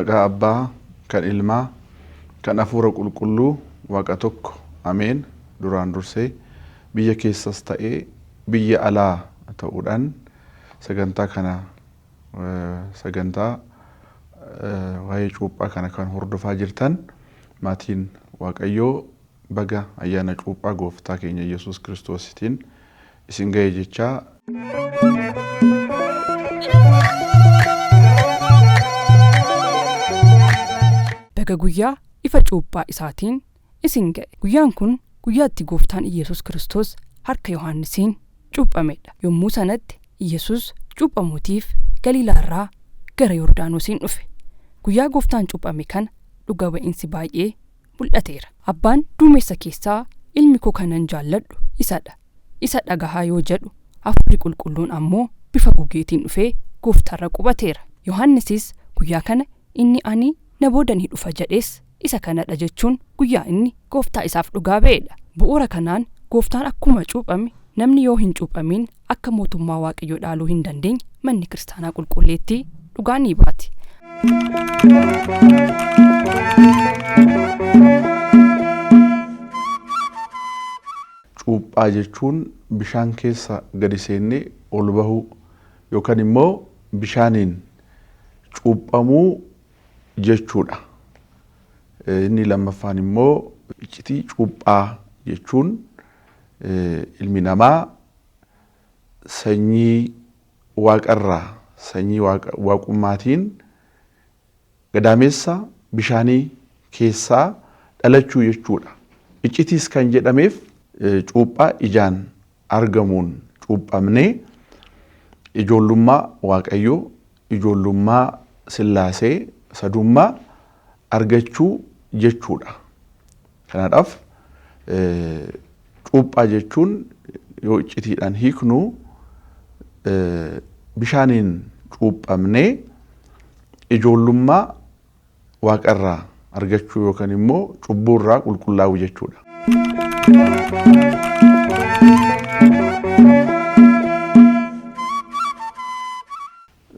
Maqaa Abbaa, kan Ilmaa, kan Hafuura Qulqulluu Waaqa tokko Ameen. Duraan dursee biyya keessas ta'ee biyya alaa ta'uudhaan sagantaa kana sagantaa waa'ee cuuphaa kana kan hordofaa jirtan maatiin Waaqayyoo baga ayyaana cuuphaa gooftaa keenya Yesuus Kiristoositiin isin ga'e jechaa. Baga guyyaa ifa cuuphaa isaatiin isin ga'e. Guyyaan kun guyyaa itti gooftaan Iyyasuus Kiristoos harka Yohaannisiin cuuphamedha. Yommuu sanatti Iyyasuus cuuphamuutiif Galiilaarraa gara Yordaanosiin dhufe. Guyyaa gooftaan cuuphame kana dhuga ba'iinsi baay'ee mul'ateera. Abbaan duumessa keessaa ilmi koo kanan jaalladhu isadha. Isa dhagahaa yoo jedhu hafuurri qulqulluun ammoo bifa gugeetiin dhufee gooftaarra qubateera. Yohaannisis guyyaa kana inni ani na booda ni dhufa jedhees isa kanadha jechuun guyyaa inni gooftaa isaaf dhugaa ba'edha. Bu'uura kanaan gooftaan akkuma cuuphame namni yoo hin cuuphamin akka mootummaa Waaqayyoo dhaaluu hin dandeenye manni kiristaanaa qulqulleettii dhugaa ni baati. Cuuphaa jechuun bishaan keessa gadi seennee ol bahuu yookaan immoo bishaaniin cuuphamuu jechuudha. Inni lammaffaan immoo iccitii cuuphaa jechuun ilmi namaa sanyii waaqarraa sanyii waaqummaatiin gadaameessa bishaanii keessaa dhalachuu jechuudha. Iccitiis kan jedhameef cuuphaa ijaan argamuun cuuphamnee ijoollummaa Waaqayyoo, ijoollummaa Sillaasee sadummaa argachuu jechuudha. Kanaadhaaf cuuphaa jechuun yoo iccitiidhaan hiiknu bishaaniin cuuphamnee ijoollummaa waaqarraa argachuu yookaan immoo cubbuurraa qulqullaa'uu jechuudha.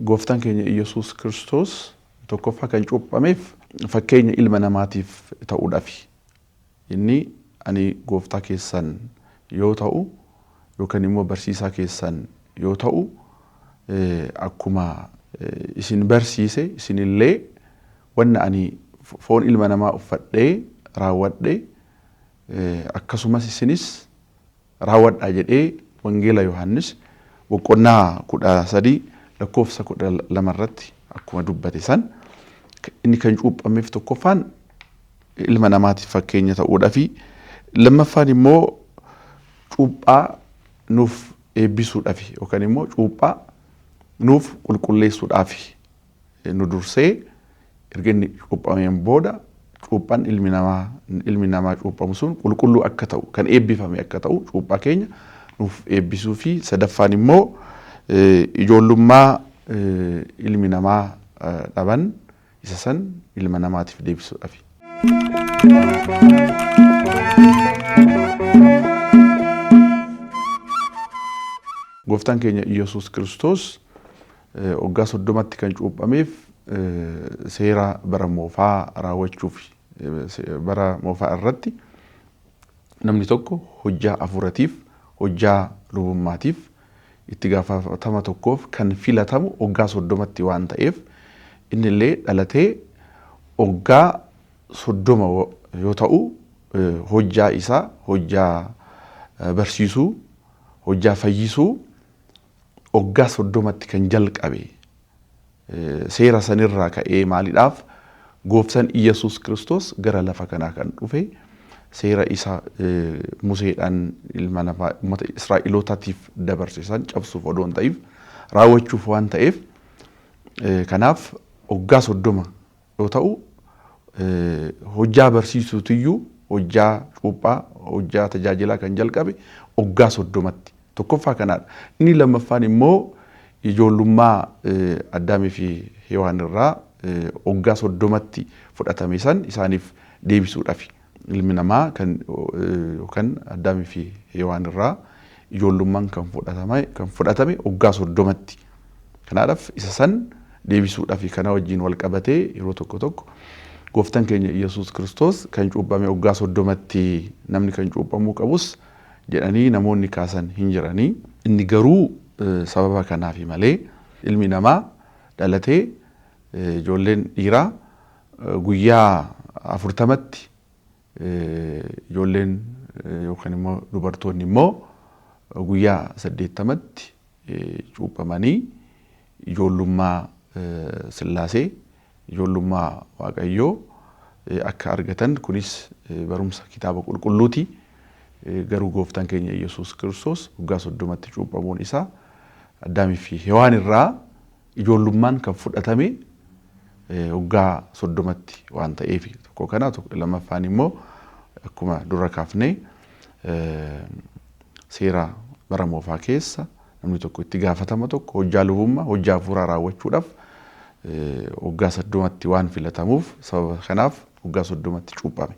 Gooftaan keenya Iyyasuus Kiristoos tokkoffaa kan cuuphameef fakkeenya ilma namaatiif ta'uudhaafi. Inni ani gooftaa keessan yoo ta'u yookaan immoo barsiisaa keessan yoo ta'u akkuma isin barsiise isinillee wanna ani foon ilma namaa uffadhee raawwadhe akkasumas isinis raawwadhaa jedhee Wangeela Yohaannis boqonnaa 13 lakkoofsa 12 irratti akkuma dubbate san inni kan cuuphameef tokkoffaan ilma namaatiif fakkeenya ta'uudhaafi lammaffaan immoo cuuphaa nuuf eebbisuudhaafi yookaan immoo cuuphaa nuuf qulqulleessuudhaafi nu dursee erga inni cuuphameen booda cuuphaan ilmi namaa cuuphamu sun qulqulluu akka ta'u kan eebbifame akka ta'u cuuphaa keenya nuuf eebbisuu fi sadaffaan immoo ijoollummaa ilmi namaa dhaban isa san ilma namaatiif deebisuudhaafi. Gooftaan keenya Iyyasuus Kiristoos waggaa 30tti kan cuuphameef seera bara moofaa raawwachuuf bara moofaa irratti namni tokko hojjaa hafuuratiif hojjaa lubummaatiif itti gaafatama tokkoof kan filatamu waggaa 30tti waan ta'eef innillee dhalatee waggaa 30 yoo ta'u hojjaa isaa hojjaa barsiisuu hojjaa fayyisuu waggaa 30tti kan jalqabe seera sanirraa ka'ee maaliidhaaf gooftaan Iyyasuus Kiristoos gara lafa kanaa kan dhufe seera isa Museedhaan ilma namaa uummata Israa'elootaatiif dabarse san cabsuuf odoo hin ta'iif raawwachuuf waan ta'eef kanaaf waggaa 30 yoo ta'u hojjaa barsiisuutiyyuu hojjaa cuuphaa hojjaa tajaajilaa kan jalqabe waggaa 30tti tokkoffaa kanaadha. Inni lammaffaan immoo ijoollummaa Addaamii fi Hewaan irraa waggaa 30tti fudhatame san isaaniif deebisuudhaafi. Ilmi namaa kan yookaan Addaamii fi Hewaan irraa ijoollummaan kan fudhatame waggaa 30tti. Kanaadhaaf isa san deebisuudhaaf kana wajjin wal qabatee yeroo tokko tokko gooftaan keenya Iyyasuus Kiristoos kan cuuphame waggaa 30tti namni kan cuuphamuu qabus jedhanii namoonni kaasan hin jiranii. Inni garuu sababa kanaafi malee ilmi namaa dhalatee ijoolleen dhiiraa guyyaa 40tti ijoolleen yookaan immoo dubartoonni immoo guyyaa 80tti cuuphamanii ijoollummaa Sillaasee ijoollummaa Waaqayyoo akka argatan kunis barumsa kitaaba qulqulluuti. Garuu gooftaan keenya Iyyasuus Kiristoos waggaa 30tti cuuphamuun isaa Addaamii fi Hewaan irraa ijoollummaan kan fudhatame waggaa 30tti waan ta'eef tokko kana lammaffaan immoo akkuma dura kaafnee seera bara moofaa keessa namni tokko itti gaafatama tokko hojjaa lubummaa hojjaa hafuuraa raawwachuudhaaf waggaa 30tti waan filatamuuf sababa kanaaf waggaa 30tti cuuphame.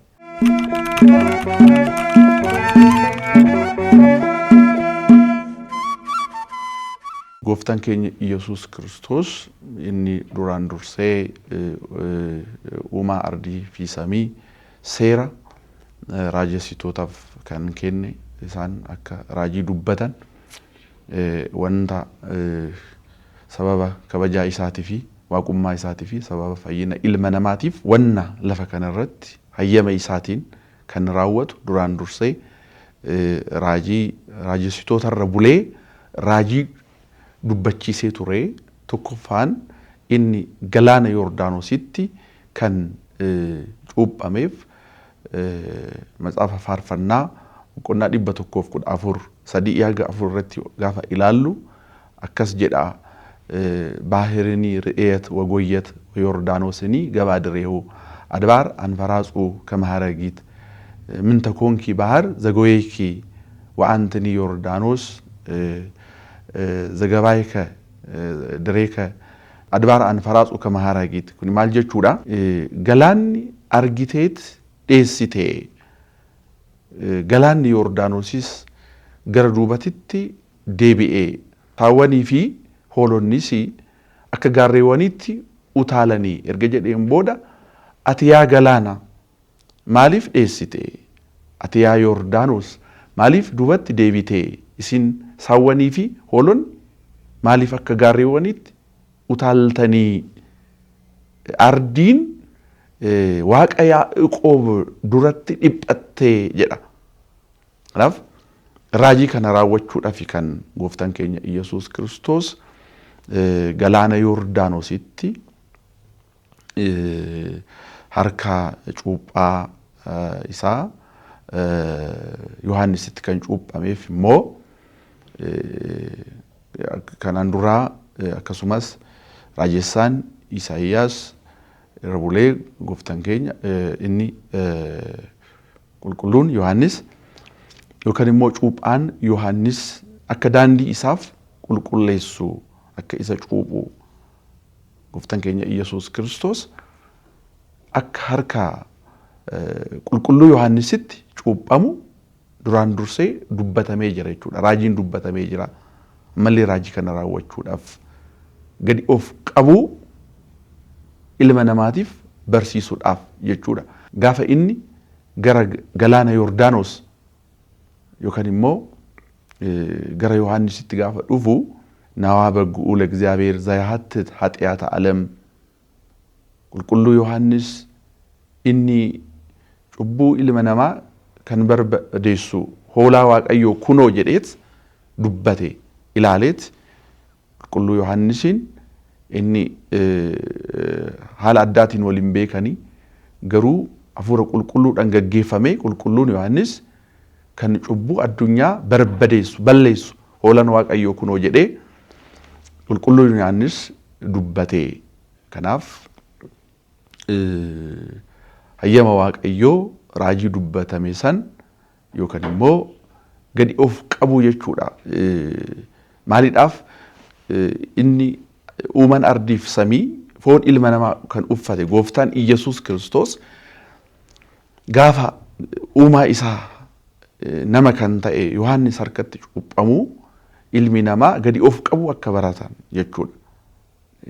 Gooftaan keenya Iyyasuus Kiristoos inni duraan dursee uumaa ardii fi samii seera raajessitootaaf kan kenne isaan akka raajii dubbatan wanta sababa kabajaa isaatii fi waaqummaa isaatii fi sababa fayyina ilma namaatiif wanna lafa kanarratti hayyama isaatiin kan raawwatu duraan dursee raajii raajessitootarra bulee raajii dubbachiisee ture. Tokkoffaan inni galaana Yordaanositti kan cuuphameef matsaafa faarfannaa boqonnaa 114 3 haga 4 irratti gaafa ilaallu akkas jedha baahirinii ርኤየት ወጎየት ወዮርዳኖስኒ ገባድሬሁ አድባር አንፈራጹ ከመሃረጊት ምንተ ኮንኪ ባህር ዘጎየኪ ወአንትኒ ዮርዳኖስ ዘገባይከ ድሬከ አድባር አንፈራጹ ከመሃረጊት kun maal jechuudha galaanni argiteet dheessite galaanni Yordaanosis gara duubatitti deebi'ee saawwanii fi hoolonnis akka gaarreewwaniitti utaalanii erga jedheen booda ati yaa galaana maaliif dheessite ati yaa Yordaanos maaliif duubatti deebite isin saawwanii fi hoolonni maaliif akka gaarreewwaniitti utaaltanii ardiin waaqa Yaaqoob duratti dhiphattee jedha. Kanaaf raajii kana raawwachuudhaaf kan gooftaan keenya Iyyasuus Kiristoos galaana Yordaanositti harka cuuphaa isaa Yohaannisitti kan cuuphameef immoo kanaan duraa akkasumas raajessaan Isaayyaas irra bulee gooftaan keenya inni qulqulluun Yohaannis yookaan immoo cuuphaan Yohaannis akka daandii isaaf qulqulleessu akka isa cuuphu gooftaan keenya Iyyasuus Kiristoos akka harka qulqulluu Yohaannisitti cuuphamu duraan dursee dubbatamee jira jechuudha. Raajiin dubbatamee jira. Ammallee raajii kana raawwachuudhaaf gadi of qabuu ilma namaatiif barsiisuudhaaf jechuudha. Gaafa inni gara galaana Yordaanos yookaan immoo gara Yohaannisitti gaafa dhufu ናዋ በጉኡ ለእግዚአብሔር ዘያሀትት ኃጢአተ ዓለም qulqulluu Yohaannis inni cubbuu ilma namaa kan barbadeessu hoolaa Waaqayyoo kunoo jedheet dubbate ilaaleet qulqulluu Yohaannisiin inni haala addaatiin waliin beekanii garuu hafuura qulqulluudhaan gaggeeffamee qulqulluun Yohaannis kan cubbuu addunyaa barbadeessu balleessu hoolaan Waaqayyoo kunoo jedhee qulqulluun Yohaannis dubbate. Kanaaf hayyama Waaqayyoo raajii dubbatame san yookaan immoo gadi of qabu jechuudha. Maaliidhaaf inni uumaan ardiif samii foon ilma namaa kan uffate gooftaan Iyyasuus Kiristoos gaafa uumaa isaa nama kan ta'e Yohaannis harkatti cuuphamuu ilmi namaa gadi of qabu akka baratan jechuudha.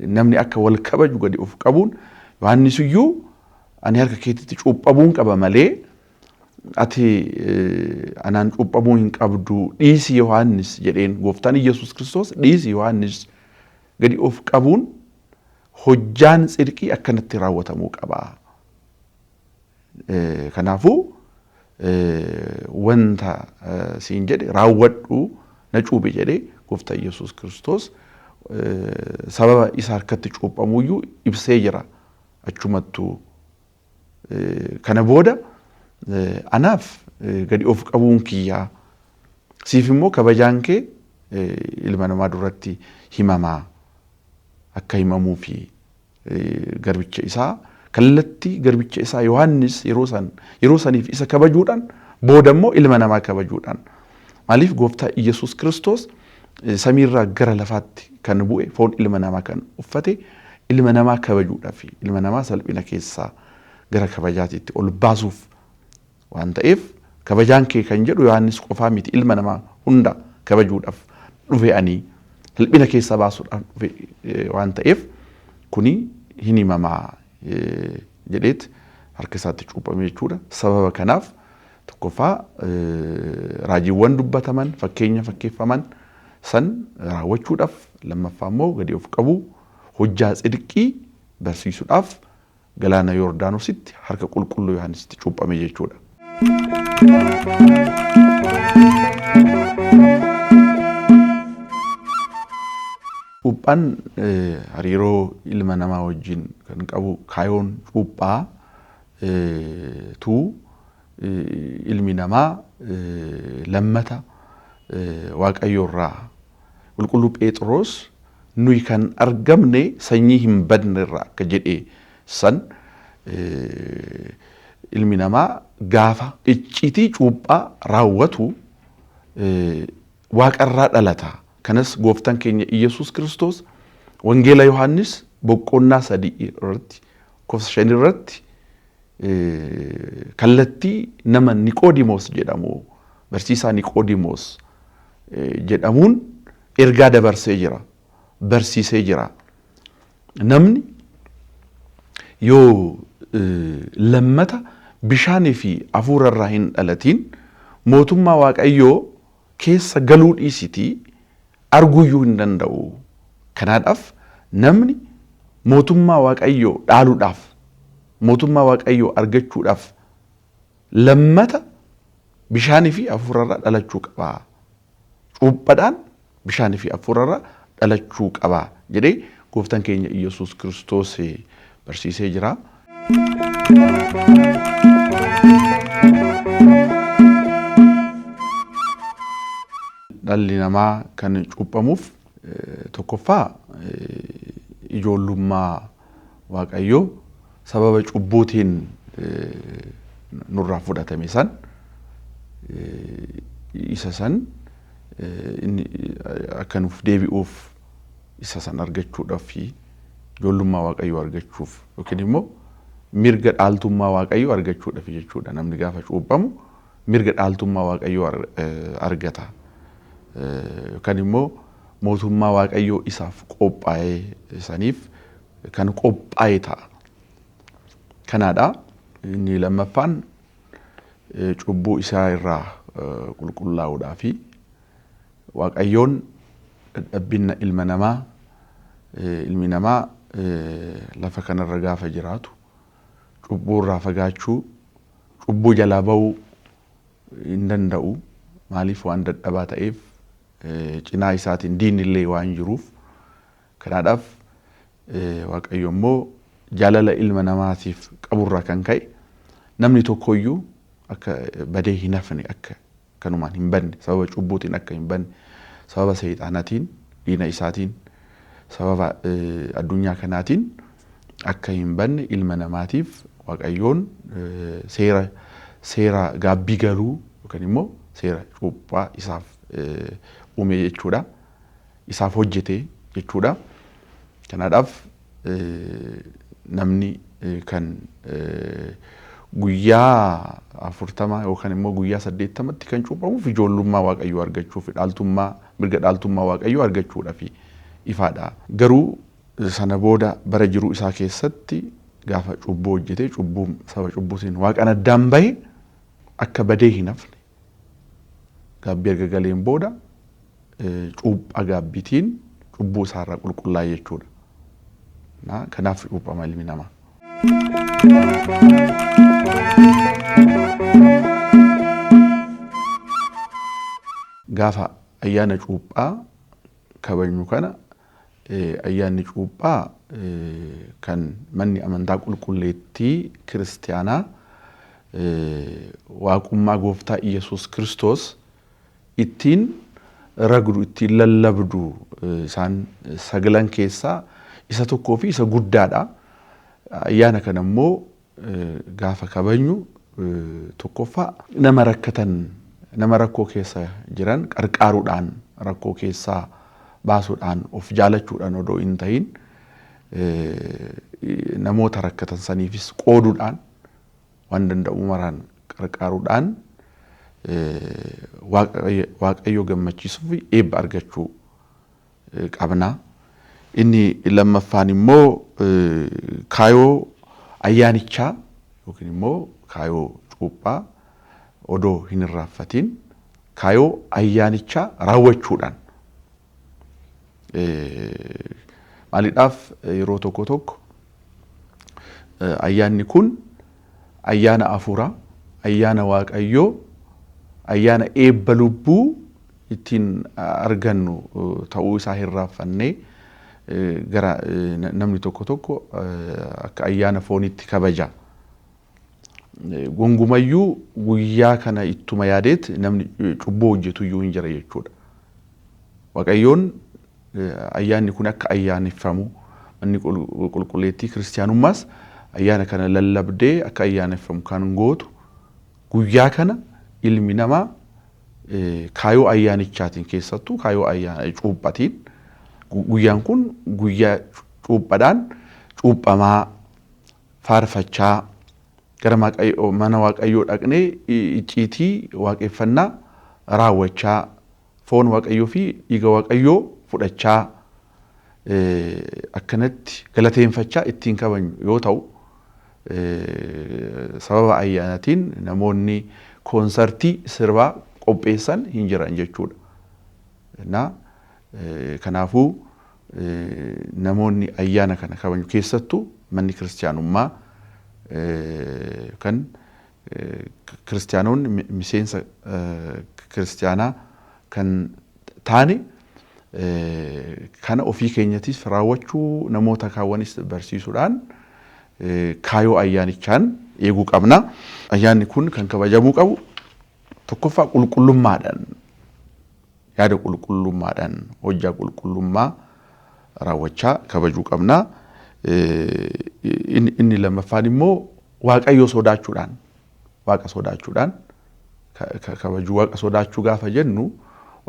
Namni akka wal kabaju gadi of qabuun Yohaannis iyyuu ani harka keetitti cuuphamuun qaba malee ati anaan cuuphamuu hin qabdu, dhiisi Yohaannis jedheen. Gooftaan Iyyasuus Kiristoos dhiisi Yohaannis, gadi of qabuun hojjaan tsirqii akkanatti raawwatamuu qaba. Kanaafuu wanta siin jedhe raawwadhu, na cuuphi jedhee gooftaa Iyyasuus Kiristoos sababa isa harkatti cuuphamuyyuu ibsee jira achumattuu. Kana booda anaaf gadi of qabuun kiyyaa, siif immoo kabajaan kee ilma namaa duratti himamaa akka himamuu fi garbicha isaa kallattii garbicha isaa Yohaannis yeroo saniif isa kabajuudhaan booda immoo ilma namaa kabajuudhaan. Maaliif? Gooftaa Iyyasuus Kiristoos samiirraa gara lafaatti kan bu'e, foon ilma namaa kan uffate, ilma namaa kabajuudhaaf, ilma namaa salphina keessaa gara kabajaatiitti ol baasuuf waan ta'eef, kabajaan kee kan jedhu Yohaannis qofaa miti, ilma namaa hunda kabajuudhaaf dhufe, ani salphina keessaa baasuudhaaf dhufe waan ta'eef kuni hin himamaa jedheet harka isaatti cuuphame jechuudha. Sababa kanaaf tokkoffaa raajiiwwan dubbataman, fakkeenya fakkeeffaman san raawwachuudhaaf, lammaffaa immoo gadi of qabu hojjaa tsidqii barsiisuudhaaf galaana Yordaanositti harka qulqulluu Yohaannisitti cuuphame jechuudha. Cuuphaan hariiroo ilma namaa wajjin kan qabu, kaayoon cuuphaa tuu ilmi namaa lammata Waaqayyo irraa, qulqulluu Phexros nuyi kan argamne sanyii hin badne irraa akka jedhe san, ilmi namaa gaafa icciitii cuuphaa raawwatu waaqarraa dhalata. Kanas gooftaan keenya Iyyasuus Kiristoos Wangeela Yohaannis boqonnaa 3 irratti lakkoofsa 5 irratti kallattii nama Niqoodimoos jedhamu, barsiisaa Niqoodimoos jedhamuun ergaa dabarsee jira, barsiisee jira. Namni yoo lammata bishaanii fi hafuura irraa hin dhalatiin mootummaa Waaqayyoo keessa galuu dhiisitii arguuyyuu hin danda'u. Kanaadhaaf namni mootummaa Waaqayyoo dhaaluudhaaf, mootummaa Waaqayyoo argachuudhaaf lammata bishaanii fi hafuura irraa dhalachuu qaba. Cuuphadhaan bishaanii fi hafuura irraa dhalachuu qaba jedhee gooftaan keenya Iyyasuus Kiristoos barsiisee jira. Dhalli namaa kan cuuphamuuf tokkoffaa ijoollummaa Waaqayyoo sababa cubbuutiin nurraa fudhatame san, isa san inni akka nuuf deebi'uuf, isa san argachuudhaaf fi ijoollummaa Waaqayyoo argachuuf yookiin immoo mirga dhaaltummaa Waaqayyoo argachuudhaaf jechuudha. Namni gaafa cuuphamu mirga dhaaltummaa Waaqayyoo argata. Yookaan immoo mootummaa Waaqayyoo isaaf qophaa'e saniif kan qophaa'e ta'a. Kanaadha. Inni lammaffaan cubbuu isaa irraa qulqullaa'uudhaa fi Waaqayyoon dadhabbinna ilma namaa, ilmi namaa lafa kanarra gaafa jiraatu cubbuu irraa fagaachuu, cubbuu jalaa ba'uu hin danda'u. Maaliif? Waan dadhabaa ta'eef, cinaa isaatiin diinni illee waan jiruuf. Kanaadhaaf Waaqayyo immoo jaalala ilma namaatiif qaburraa kan ka'e namni tokkoyyuu akka badee hin hafne, akka kanumaan hin badne, sababa cubbuutiin akka hin badne, sababa seexaanatiin, diina isaatiin, sababa addunyaa kanaatiin akka hin badne ilma namaatiif Waaqayyoon seera gaabbii galuu yookaan immoo seera cuuphaa isaaf uume jechuudha. Isaaf hojjete jechuudha. Kanaadhaaf namni kan guyyaa 40 yookaan immoo guyyaa 80tti kan cuuphamuuf ijoollummaa Waaqayyoo argachuuf, dhaaltummaa, mirga dhaaltummaa Waaqayyoo argachuudhaaf ifaadha. Garuu Sana booda bara jiruu isaa keessatti gaafa cubbuu hojjetee cubbuu saba cubbuutiin waaqaan addaan bahe akka badee hin hafne gaabbii erga galeen booda cuuphaa gaabbiitiin cubbuu isaarraa qulqullaa'e jechuudha. Kanaaf cuuphama ilmi namaa. Gaafa ayyaana cuuphaa kabajnu kana ayyaanni cuuphaa kan manni amantaa qulqulleettii kiristiyaanaa waaqummaa gooftaa Iyyasuus Kiristoos ittiin ragdu ittiin lallabdu isaan sagalan keessaa isa tokkoo fi isa guddaadha. Ayyaana kana immoo gaafa kabajnu tokkoffaa nama rakkatan nama rakkoo keessa jiran qarqaaruudhaan rakkoo keessaa baasuudhaan of jaalachuudhaan odoo hin ta'in namoota rakkatan saniifis qooduudhaan waan danda'u maraan qarqaaruudhaan waaqayyo gammachiisuu fi eebba argachuu qabna. Inni lammaffaan immoo kaayoo ayyaanichaa yookiin immoo kaayoo cuuphaa odoo hin irraanfatiin kaayoo ayyaanichaa raawwachuudhaan maaliidhaaf yeroo tokko tokko ayyaanni kun ayyaana afuuraa, ayyaana waaqayyoo, ayyaana eebba lubbuu ittiin argannu ta'uu isaa hirraanfannee gara namni tokko tokko akka ayyaana fooniitti kabaja. Gongumayyuu guyyaa kana ittuma yaadeet namni cubbuu hojjetu iyyuu hin jira jechuudha. Waaqayyoon ayyaanni kun akka ayyaaneffamu manni qulqulleettii kiristiyaanummaas ayyaana kana lallabdee akka ayyaaneffamu kan gootu guyyaa kana ilmi namaa kaayoo ayyaanichaatiin keessattuu kaayoo ayyaana cuuphatiin guyyaan kun guyyaa cuuphaadhaan cuuphamaa faarfachaa gara mana waaqayyoo dhaqnee icciitii waaqeffannaa raawwachaa foon waaqayyoo fi dhiiga waaqayyoo fudhachaa akkanatti galateeffachaa ittiin kabajnu yoo ta'u sababa ayyaanatiin namoonni koonsartii sirbaa qopheessan hin jiran jechuudha. Kanaafuu namoonni ayyaana kana kabaju keessattuu manni kiristiyaanummaa kan kiristiyaanonni miseensa kiristiyaanaa kan taane kana ofii keenyatiif raawwachuu namoota kaawwanis barsiisuudhaan kaayoo ayyaanichaan eeguu qabna. Ayyaanni kun kan kabajamuu qabu tokkoffaa qulqullummaadhaan yaada qulqullummaadhaan hojjaa qulqullummaa raawwachaa kabajuu qabna. Inni lammaffaan immoo waaqayyo sodaachuudhaan waaqa sodaachuudhaan kabajuu waaqa sodaachuu gaafa jennu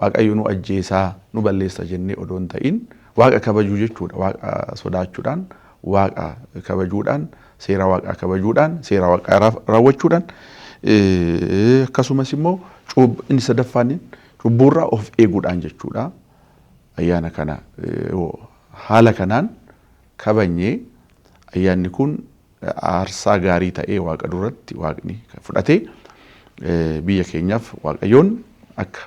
waaqayyo nu ajjeesaa nu balleessa jennee odoo hin ta'in waaqa kabajuu jechuudha. Waaqa sodaachuudhaan waaqa kabajuudhaan seera waaqaa kabajuudhaan seera waaqaa raawwachuudhaan akkasumas immoo inni sadaffaan cubbuurraa of eeguudhaan jechuudha. Ayyaana kana haala kanaan kabajnee ayyaanni kun aarsaa gaarii ta'ee waaqa duratti waaqni fudhatee biyya keenyaaf waaqayyoon akka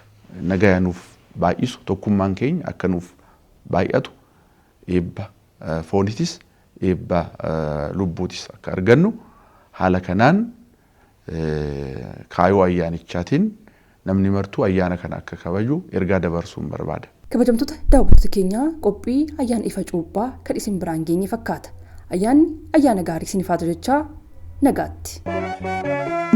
nagaya nuuf baay'isu tokkummaan keenya akka nuuf baay'atu eebba foonitis eebba lubbuutis akka argannu haala kanaan kaayoo ayyaanichaatiin namni martuu ayyaana kana akka kabaju ergaa dabarsuun barbaada. Kabajamtoota daawwattoota keenyaa qophii ayyaana ifa cuuphaa kan isin biraan geenye fakkaata. Ayyaanni ayyaana gaarii isiniif haa ta'u jechaa nagaatti.